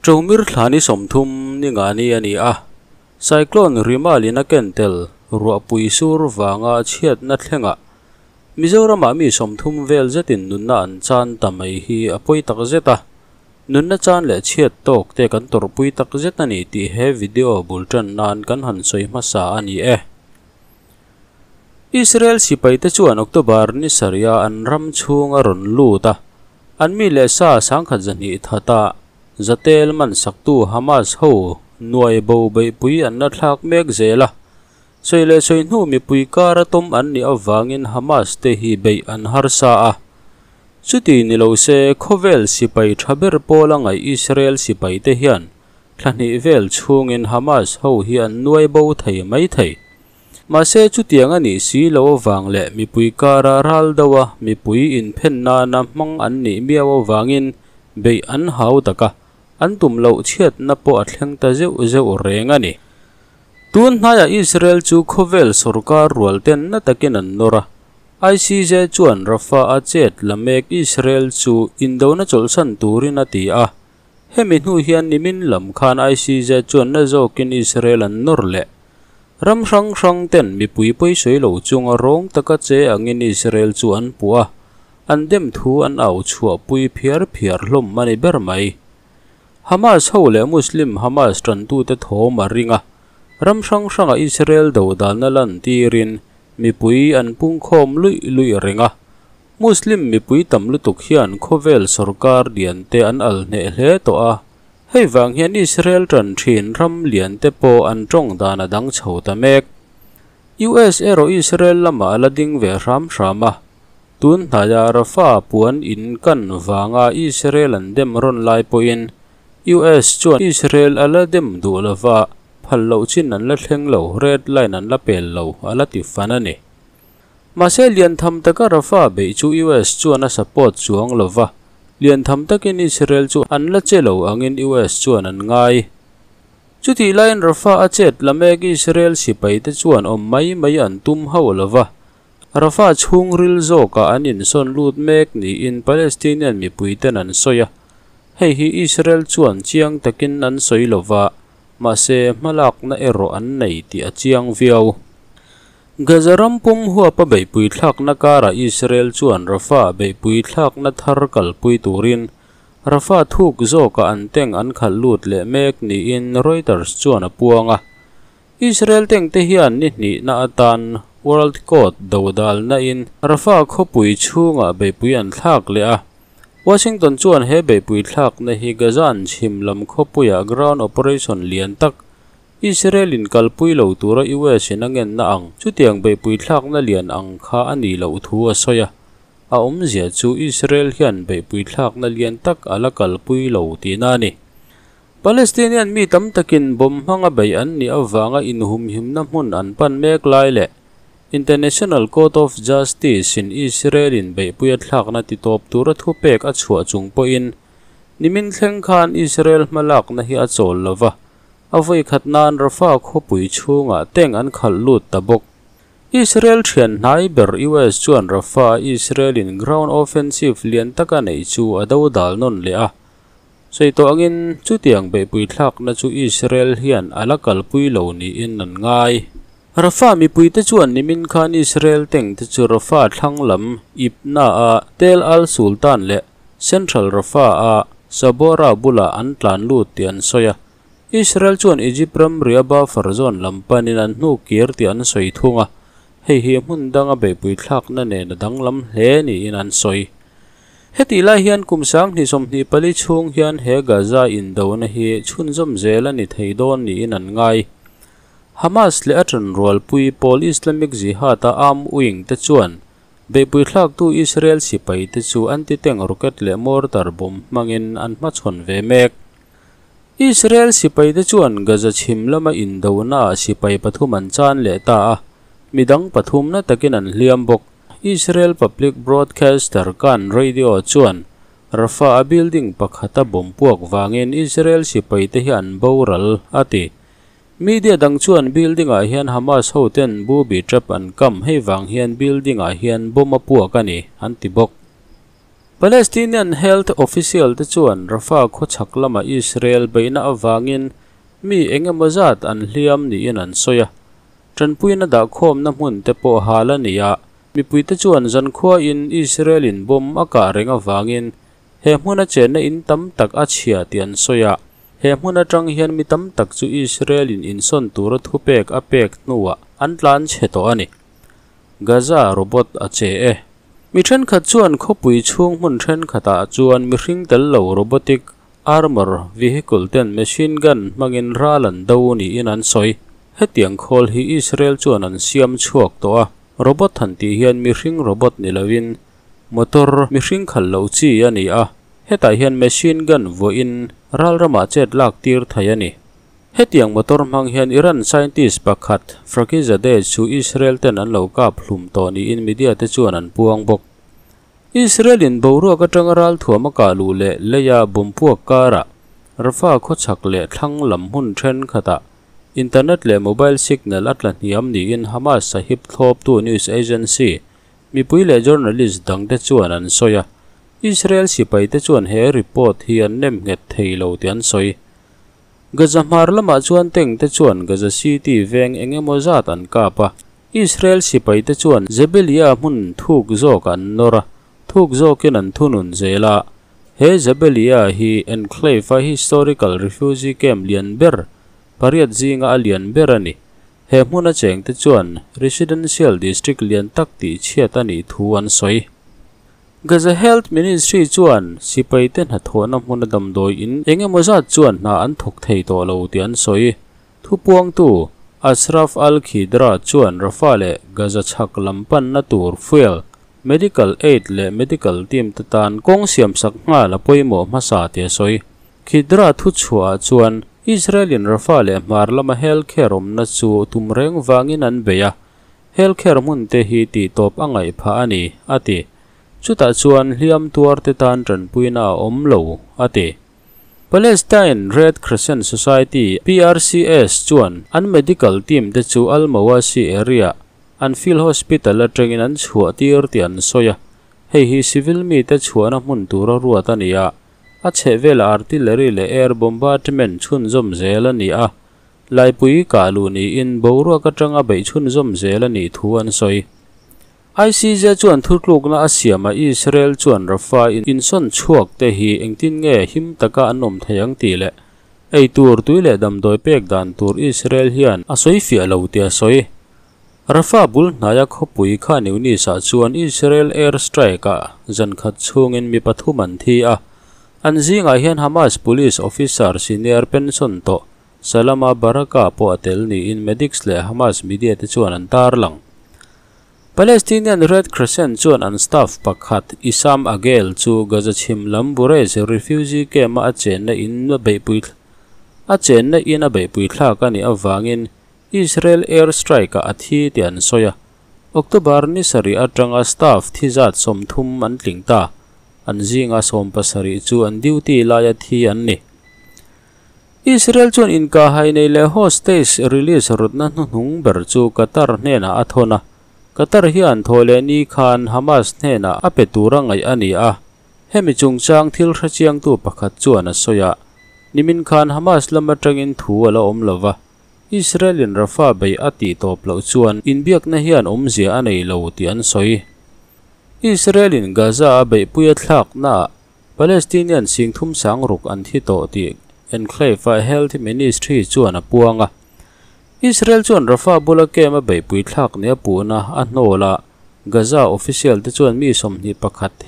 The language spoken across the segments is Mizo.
Chomir thlani 30 ni nga ni ani a. Cyclone Remal in a ken tel ruahpui sur wanga chhiat na thlenga. Mizoram ah mi 30 vel zetin nunna an chan ta mai hi a pawi tak zet a. Nunna chan leh chhiat tawk te kan tawrhpui tak zet ani tih he video bul tan nan kan han sawi hmasa ani e. Israel sipai te chuan October ni saria an ram chhunga rawn lut a. An mi leh sa sangkhat zahnih thata zatel man saktu Hamas ho nuai bo beipui an la thlak mek zel a. Soi leh soi hnu mi pui kar a tawm an ni awangin Hamas te hi bei an harsa a. Chuti ni lo se khawvel sipai thaber pawla ngai Israel sipai te hian thlahnih vel chhungin Hamas ho hi an nuai bo thei mai thei. Mahse chutiang ani si lo awang leh mi pui kara ral dawa mi pui in phen na na hmang an ni miau awangin bei an hau taka an tum lo chhiat na pawh a thleng ta zeuh zeuh reng ani. Tun hnaiah Israel chu khawvel sarkar rual ten na takin an nawr a. ICJ chuan Rafah a chet lamek Israel chu indona chawlhsan turin a ti a. Hemi hnu hian nimin lam khan ICJ chuan na zawkin Israel an nawr leh. Ram hrang hrang ten mi pui pui sawi lo chunga rawng taka che angin Israel chu an pu a. An dem thu an au chhuah pui phiar phiar hlawm ani ber mai. Hamas ho leh Muslim Hamas tantu te thawm a ringa. Ram hrang hranga Israel do dalna lan tirin mi pui an pung khawm lui lui ringa. Muslim mi pui tam lutuk hian khawvel sarkar lian te an al hne hle to a. Hei wang hian Israel tan thin ram lian te pawh an tawng dan a dang chho ta mek. US ero Israel lama ala ding ve ram rama. Tun hnaiah Rafah puan in kan wanga Israel an dem rawn lai pawhin US chuan Israel ala dem duh lova phal lo chin an la thleng lo red line an la pel lo ala ti fan ani. Mahse lian tham taka Rafah bei chu US chuan a support chuang lova. Lian tham takin Israel chu an la che lo angin US chuan an ngai. Chuti laiin Rafah a chet lamek Israel sipai te chuan awm mai mai an tum ho lova. Rafah chhung ril zawka an insawn lut mek niin Palestinian mipui ten an sawi a. Hei hi Israel chuan chiang takin an sawi lova, mahse hmalak na erawh an nei tih a chiang viau. Gaza ram pum huapa beipui thlak na kara Israel chuan Rafah beipui thlak na thar kalpui turin Rafah thuk zawka an teng an khalh lut leh mek niin Reuters chuan a puang a. Israel teng te hian ni hnih na atan World Court do dal na in Rafah khawpui chhunga beipui an thlak leh a. Washington chuan he beipui thlak na hi Gazan chhim lam khawpuia ground operation lian tak Israel in kalpui lo tura US in a ngen na ang chutiang beipui thlak na lian ang kha ani lo thu a sawi a. A awmzia chu Israel hian beipui thlak na lian tak ala kalpui lo ti na ni. Palestinian mi tam takin bom hmanga bei an ni awanga inhumhim na hmun an pan mek lai leh International Court of Justice in Israel in beipui a thlak na ti tawp tura thu pek a chhuah chung pawhin nimin thleng khan Israel hmalak na hi a chawl lova. A vawi khat nan Rafah khawpui chhunga teng an khalh lut ta bawk. Israel thian hnai ber US chuan Rafah Israel in ground offensive lian taka nei chu a do dal nawn leh a. Sawi tawh angin chutiang beipui thlak na chu Israel hian ala kalpui lo niin an ngai. Rafah mipui te chuan nimin khan Israel teng te chu Rafah thlang lam ipna a Tel Al Sultan leh Central Rafah a Sabora bula an tlan lut ti an sawi a. Israel chuan Egypt ram ria buffer zone lam panin an hnu kir ti an sawi thung a. Hei hi hmun danga beipui thlak na nen a danglam hle niin an sawi. Heti lai hian kum 2024 chhung hian he Gaza indona hi chhunzawm zel ani thei dawn niin an ngai. Hamas leh a ṭan rualpui pawl Islamic Jihad a arm wing te chuan beipui thlak tu Israel sipai te chu anti-tank rocket leh mortar bomb hmangin an hmachhawn ve mek. Israel sipai te chuan Gaza chhim lama indona ah sipai pathum an chan leh ta a. Midang pathum na takin an hliam bawk. Israel Public Broadcaster kan radio chuan Rafah a building pakhata bomb puak wangin Israel sipai te hi an boral ati. Media dang chuan building ah hian Hamas ho ten booby trap an kam hei wang hian building ah hian bomb a puak ani an ti bawk. Palestinian health official te chuan Rafah khaw chhak lama Israel beihna avangin mi eng emaw zat an hliam niin an sawi a. Tanpuina dahkhawmna hmun te pawh hal a ni a, mipuite chuan zankhuain Israel in bomb a kah reng avangin he hmuna chenna in tam tak a chhia tih an sawi a. He hmun atang hian mi tam tak chu Israel in insawn tura thupek a pek hnuah an tlan chhe tawh a ni. Gaza robot a che e. Mi thenkhat chuan khawpui chhung hmun thenkhatah chuan mihring tel lo robotic armor vehicle ten machine gun hmangin ral an do niin an sawi. Hetiang khawl hi Israel chuan an siam chhuak tawh a, robot han tih hian mihring robot ni lovin motor mihring khalh loh chi a ni a, hetah hian machine gun vuahin ral ramah chet lak tir thei a ni. Hetiang motor hmang hian Iran scientist pakhat Fakhrizadeh chu Israel ten an lo kap hlum tawh niin media te chuan an puang bawk. Israel in boruak atanga ralthuam a kah luh leh leia bawmpuak karah Rafah khawchhak leh thlang lam hmun thenkhatah internet leh mobile signal a tla hniam niin Hamas sahip thlawptu news agency mipui leh journalist dangte chuan an sawi a. Israel sipaite chuan he report hi an nem nghet thei lo tih an sawi. Gaza hmar lamah chuan tank te chuan Gaza City veng eng emaw zat an kap a, Israel sipai te chuan Jabalia hmun thuk zawk an nawr a, thuk zawkin an thunun zel a. He Jabalia hi enclave a historical refugee camp lian ber pariat zinga a lian ber a ni. He hmuna cheng te chuan residential district lian tak tih chhiat a nih thu an sawi. Gaza Health Ministry chuan sipaite hnathawhna hmuna damdawi in eng emaw zat chuan hna an thawk thei tawh lo tih an sawi. Thupuangtu Ashraf Al-Khidra chuan Rafah leh Gaza chhak lam panna tur fuel, medical aid leh medical team te tan kawng siamsak nghal a pawimawh hmasa tih a sawi. Khidra thuchhuah chuan Israel in Rafah leh hmar lama healthcare awmna chu tum reng vangin an bei a, healthcare hmun te hi tih tawp a ngaih phah a ni, a ti. Chutah chuan hliam tuar te tan tanpuina a awm lo, a ti. Palestine Red Crescent Society, PRCS, chuan an medical team te chu Al-Mawasi area an field hospital atangin an chhuah tir tih an sawi a. Hei hi civil mi te chhuahna hmun tura ruat a ni a, a chhehvela artillery leh air bombardment chhunzawm zel a ni a. Laipui kah luh niin boruak atanga beih chhunzawm zel a nih thu an sawi. ICJ chuan thutlukna a siam a, Israel chuan Rafah in insawn chhuak te hi engtin nge him taka an awm thei ang tih leh ei tur tui leh damdawi pek dan tur Israel hian a sawi fiah lo tih a sawi. Rafah bul hnaia khawpui Khan Younis ah chuan Israel air strike ah zan khat chhungin mi pathum an thi a, an zingah hian Hamas police officer senior pension tawh Salama Baraka pawh a tel niin medics leh Hamas media te chuan an tarlang. Palestinian Red Crescent chuan an staff pakhat Issam Agel chu Gaza chhim lam Bureij refugee camp-a a chenna in a beihpui a chenna in a beihpui thlak a nih avangin Israel air strike-ah a thi tih an sawi a. October ni sarih atanga staff thi zat 30 an tling ta. An zinga 70 chu an duty laia thi an ni. Israel chuan inkahhai nei leh hostage release rawtna hnuhnung ber chu Qatar hnenah a thawn a. Qatar hian thaw leh ni khan Hamas hnenah a pe tura ngaih a ni a. Hemi chungchang thil hrechiangtu pakhat chuan a sawi a. Nimin khan Hamas lam atangin thu a la awm lova. Israel in Rafah bei a tih tawp loh chuan inbiakna hian awmzia a nei lo tih an sawi. Israel in Gaza a beihpui a thlaknaah Palestinian singthum sangruk an thi tawh tih enclave a Health Ministry chuan a puang a. Israel chuan Rafah bula camp a beihpui thlak ni a puhna a hnawl a, Gaza official te chuan mi 21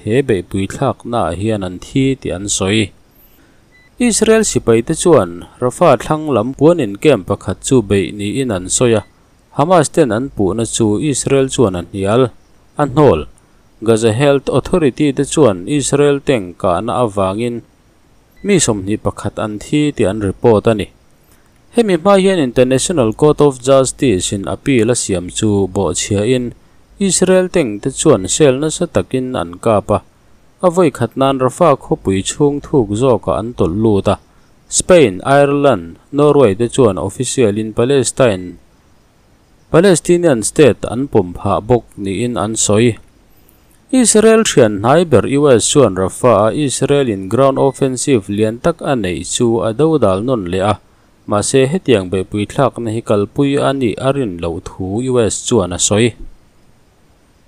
he beihpui thlaknaah hian an thi tih an sawi. Israel sipaite chuan Rafah thlang lam puanin camp pakhat chu beih niin an sawi a, Hamas ten an puhna chu Israel chuan a hnial a hnawl. Gaza Health Authority te chuan Israel tank kahna avangin mi 21 an thi tih an report a ni. Hemi hma hian International Court of Justice in appeal a siam chu bawhchhia in Israel tank te chuan sel nasa takin an kap a. A vawi khat nan Rafah khawpui chhung thuk zawkah an tawlh lut a. Spain, Ireland, Norway te chuan official in Palestinian state an pawm phah bawk niin an sawi. Israel thian hnai ber US chuan Rafah-a Israel-in ground offensive lian tak a neih chu a dodal nawn leh a, mahse hetiang beihpui thlakna hi kalpui a nih a rin loh thu US chuan a sawi.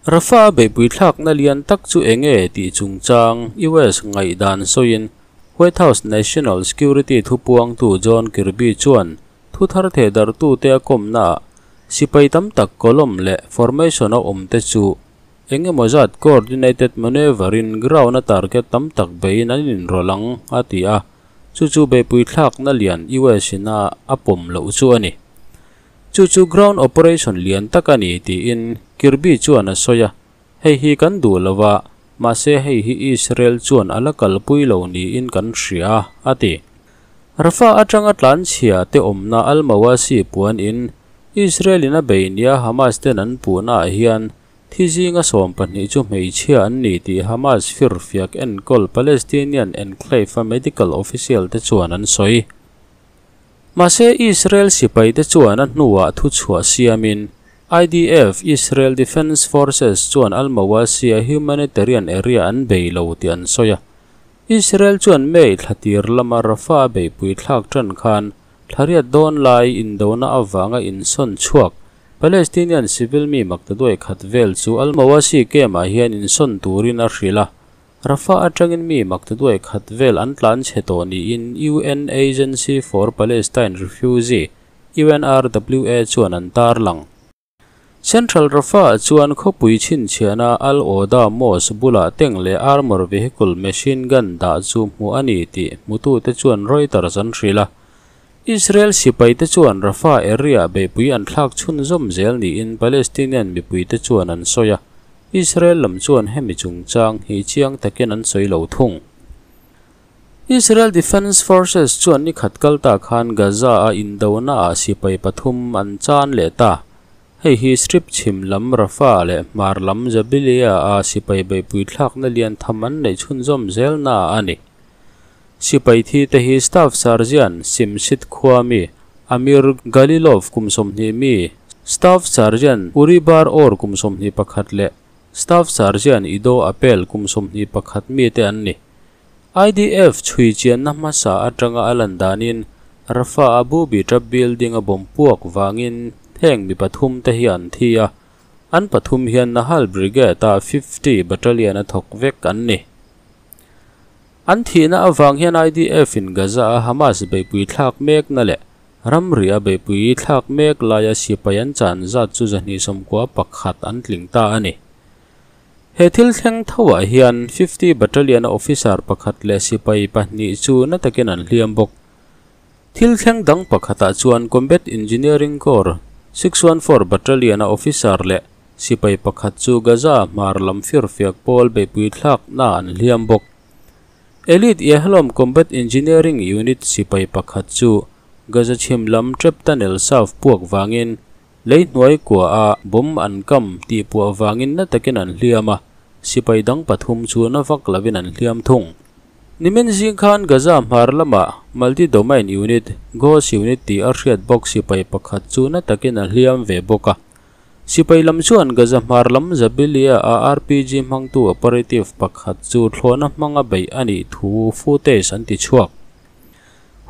Rafah-a beihpui thlakna lian tak chu eng nge tih chungchang US ngaihdan sawiin White House National Security thupuangtu John Kirby chuan thu thar thehdarhtute a kawmnaah sipai tam tak column leh formation-a awmte chu Eng emaw zat coordinated manoeuvre in ground a target tam tak beiin an inrawlh ang, a ti a. Chu chu beihpui thlakna lian US in a a pawm loh chu a ni. Chu chu ground operation lian tak a ni, tiin Kirby chuan a sawi a. Hei hi kan duh lo a, mahse hei hi Israel chuan a la kalpui lo niin kan hria, a ti. Rafah atanga tlanchhia te awmna Al-Mawasi puan in Israel in a bei nia Hamas ten an puhna ah hian Thi zinga 12 chu hmeichhia an ni tih Hamas firfiak enkawl Palestinian enclave-a medical official te chuan an sawi. Mahse Israel sipaite chuan a hnuah thuchhuah siamin IDF, Israel Defense Forces, chuan Al-Mawasi-a humanitarian area an bei lo tih an sawi a. Israel chuan May thla tir lama Rafah-a beihpui thlak tan khan thlariat dawn lai indona avanga insawn chhuak Palestinian civil mi maktaduai khat vel chu Al-Mawasi camp-ah hian insawn turin a hrilh a, Rafah atangin mi maktaduai khat vel an tlan chhe tawh niin UN Agency for Palestine Refugee, UNRWA, chuan an tarlang. Central Rafah-ah chuan khawpui chhinchhiahna Al-Awda Mosque bulah tank leh armour vehicle machine gun dah chu hmuh a ni tih hmutute chuan Reuters an hrilh a. Israel sipaite chuan Rafah area beihpui an thlak chhunzawm zel niin Palestinian mipuite chuan an sawi a, Israel lam chuan hemi chungchang hi chiang takin an sawi lo thung. Israel Defense Forces chuan ni khat kal ta khan Gaza-a indonaah sipai pathum an chan leh ta. Hei hi Strip chhim lam Rafah leh hmar lam Jabalia-a sipai beihpui thlakna lian tham an neih chhunzawm zelnaah a ni. Sipai thi te hi Staff Sergeant Simsit khua mi Amir Galilov kum 20 mi, Staff Sergeant Uri Bar Or kum 21 leh Staff Sergeant Ido Apel kum 21 mi te an ni. IDF chhui chianna hmasa atanga a lan danin Rafah Abu Bitrap building a bomb puak vangin heng mi pathum te hi an thi a, an pathum hian Nahal Brigade a 50 Battalion a thawk vek an ni. An thihna avang hian IDF-in Gaza-a Hamas beihpui thlak mekna leh ramri-a beihpui thlak mek laia sipai an chan zat chu 291 an tling ta a ni. He thil thleng thoah hian 50 Battalion-a officer pakhat leh sipai pahnih chu na takin an hliam bawk. Thil thleng dang pakhatah chuan Combat Engineering Corps 614 Battalion-a officer leh sipai pakhat chu Gaza hmar lam firfiak pawl beihpui thlakna an hliam bawk. Elite Yahalom Combat Engineering Unit sipai pakhat chu Gaza chhim lam trap tunnel south puak vangin lei hnuai kua a bomb an kam tih puah vangin na takin an hliam a, sipai dang pathum chu na vak lovin an hliam thung. Nimin zing khan Gaza hmar lamah Multi Domain Unit, Ghost Unit tih a hriat bawk sipai pakhat chu na takin a hliam ve bawk a. Sipai lam chuan Gaza hmar lam Jabalia a RPG hmangtu operative pakhat chu thlawhna hmanga beih a nih thu footage an ti chhuak.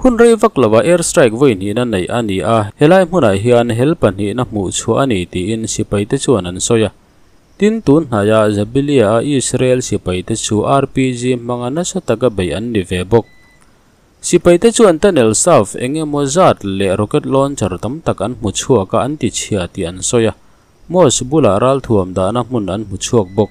Hun rei vak lova air strike vawi hnihna neih a ni a, helai hmunah hian hel pahnihna hmuh chhuah a ni tiin sipaite chuan an sawi a. Tin, tun hnaia Jabalia a Israel sipaite chu RPG hmanga nasa taka beih an ni ve bawk. Sipaite chuan tunnel shaft eng emaw zat leh rocket launcher tam tak an hmu chhuak a, an ti chhia tih an sawi a. Mosque bulah ralthuam dahna hmun an hmu chhuak bawk.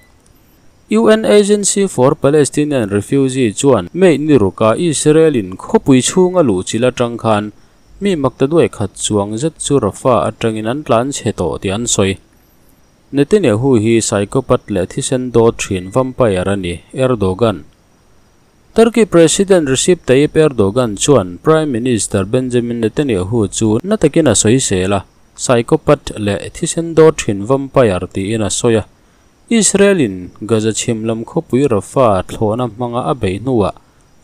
UN Agency for Palestinian Refugee chuan May ni ruka Israel-in khawpui chhunga luh chilh atang khan mi maktaduai khat chuang zet chu Rafah atangin an tlan chhe tawh tih an sawi. Netanyahu hi psychopath leh thisen dawt thin vampire a ni, Erdogan. Turkey President Recep Tayyip Erdogan chuan Prime Minister Benjamin Netanyahu chu na takin a sawi sel a, psychopath leh thisen dawt thin vampire tiin a sawi a. Israel-in Gaza chhim lam khawpui Rafah thlawhna hmanga a beih hnuah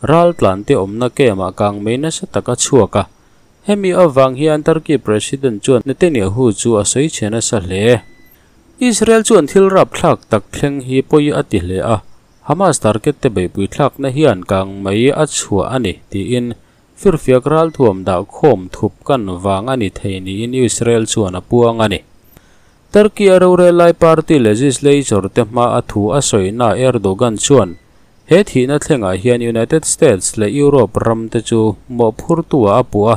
ral tlante awmna camp-ah kang mai nasa tak a chhuak a. Hemi avang hian Turkey President chuan Netanyahu chu a sawi chhe nasa hle. Israel chuan thil rapthlak tak thleng hi pawi a ti hle a, Hamas target te beihpui thlakna hian kang mei a chhuah a ni, tiin firfiak ralthuam dah khawm thup kan vang a ni thei niin Israel chuan a puang a ni. Turkey a rorel lai party legislature te hma a thu a sawina Erdogan chuan he thihna thlengah hian United States leh Europe ram te chu mawhphurtu ah a puh a,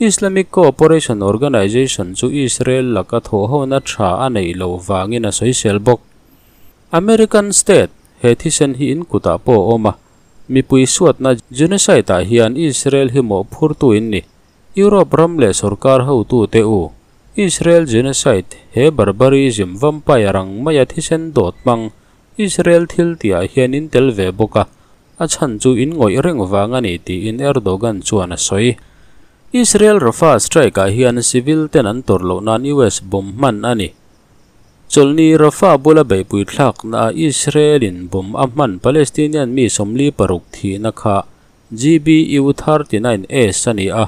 Islamic Cooperation Organization chu Israel laka thawhhona tha a neih loh vangin a sawisel bawk. American state he thisen hi in kutah pawh a awm a, mipui suatna genocide ah hian Israel hi mawhphurtu in ni. Europe ram leh sorkar hotute u, Israel genocide he barbarism vampire ang maia thisen dawt hmang Israel thil tihah hian in tel ve bawk a, a chhan chu in ngawih reng vang a ni tiin Erdogan chuan a sawi. Israel Rafah strike-ah hian civil ten an tawrh loh nan US bomb hman a ni. Chawlhni Rafah bula beihpui thlaknaah Israel-in bomb a hman Palestinian mi 46 thihna kha GBU 39 S a ni a,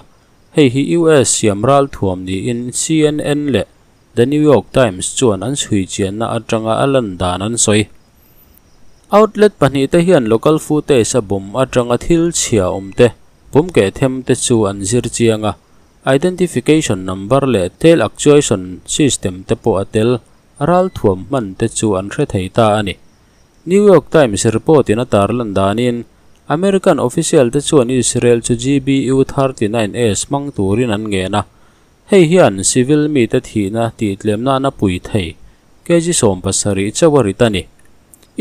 hei hi US siam ralthuam niin CNN leh The New York Times chuan an chhui chianna atanga a lan dan an sawi. Outlet pahnihte hian local footage a bomb atanga thil chhia awmte, bomb keh them te chu an zir chiang a, identification number leh tail actuation system te pawh a tel, ralthuam hman te chu an hre thei ta a ni. New York Times report in a tarlan danin, American official te chuan Israel chu GBU 39S hmang turin an ngen a, hei hian civil mite thihna tihtlem nana pui thei kg 17 chauh a rit a ni.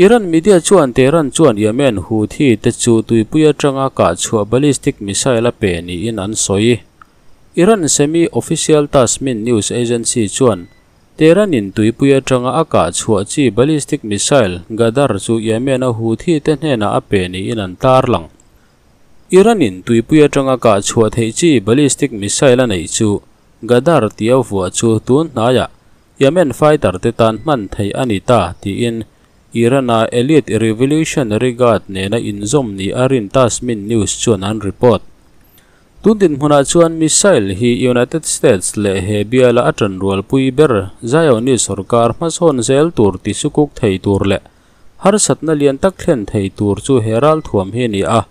Iran media chuan Tehran chuan Yemen Houthi te chu tuipui atanga kah chhuah ballistic missile a pe niin an sawi. Iran semi-official Tasmin news agency chuan Tehran-in tuipui atanga a kah chhuah chi ballistic missile Ghadr chu Yemen-a Houthi-te hnenah a pe niin an tarlang. Iran-in tuipui atanga kah chhuah theih chi ballistic missile a neih chu Ghadr tia vuah chu tun hnaiah Yemen fighter-te tan hman theih a ni ta tiin Iran-a elite Revolutionary Guard nena inzawm ni a rin Tasmin News chuan an report. Tun dinhmunah chuan missile hi United States leh he biala a tanrualpui ber Zionist sorkar hmasawn zel tur ti sukuk thei tur leh harsatna lian tak thlen thei tur chu he ralthuam hi a ni a,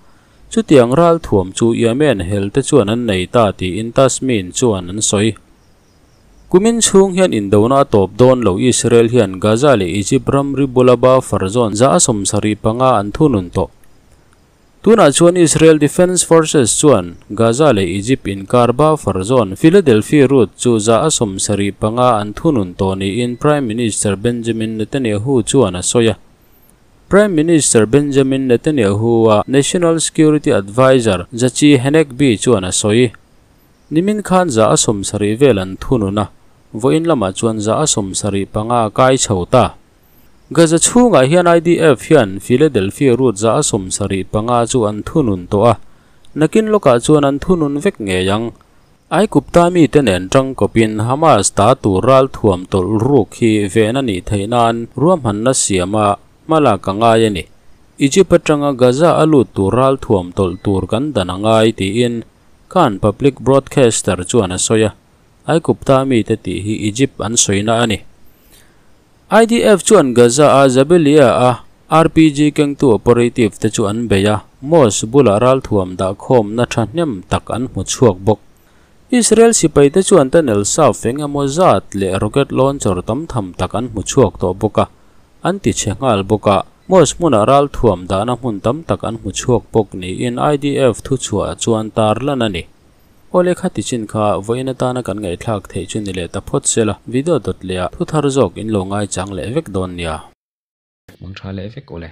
chutiang ralthuam chu Yemen hel te chuan an nei ta tiin Tasmin chuan an sawi. Kumin chhung hian indona a tawp dawn lo Israel hian Gaza leh Egypt ramri bula buffer zone 75 an thunun tawh. Tunah chuan Israel Defense Forces chuan Gaza leh Egypt inkar buffer zone Philadelphia Route chu 75 an thunun tawh niin Prime Minister Benjamin Netanyahu chuan a sawi a. Prime Minister Benjamin Netanyahu a National Security Adviser Tzachi Hanegbi chuan a sawi. Nimin khan 70 vel an thunun a, vawiin lamah chuan 75 a kai chho ta. Gaza chhungah hian IDF hian Philadelphia Route 75 chu an thunun tawh a, nakin lawkah chuan an thunun vek ngei ang. Aigupta mite nen tangkawpin Hamas ta tur ralthuam tawlh ruk hi ven a nih theih nan ruahmanna siama hmalak a ngai a ni. Egypt atanga Gaza a lut tur ralthuam tawlh tur kan dan a ngai tiin Kan public broadcaster chuan a sawi a, Aigupta mite tih hi Egypt an sawina a ni. IDF chuan Gaza a Jabalia a RPG kengtu operative te chu an bei a, mosque bulah ralthuam dah khawmna thahnem tak an hmu chhuak bawk. Israel sipai te chuan tunnel shaft eng emaw zat leh rocket launcher tam tham tak an hmu chhuak tawh bawk a, an ti chhe nghal bawk a, mosque hmunah ralthuam dahna hmun tam tak an hmu chhuak bawk niin IDF thuchhuah chuan tarlan a ni. Awle kha ti chin kha vawiin atana kan ngaihthlak theih chu ni leh ta phawt sela, video dawt leh ah thu thar zawk in lo ngaichang leh vek dawn nia. Mang tha leh vek awle.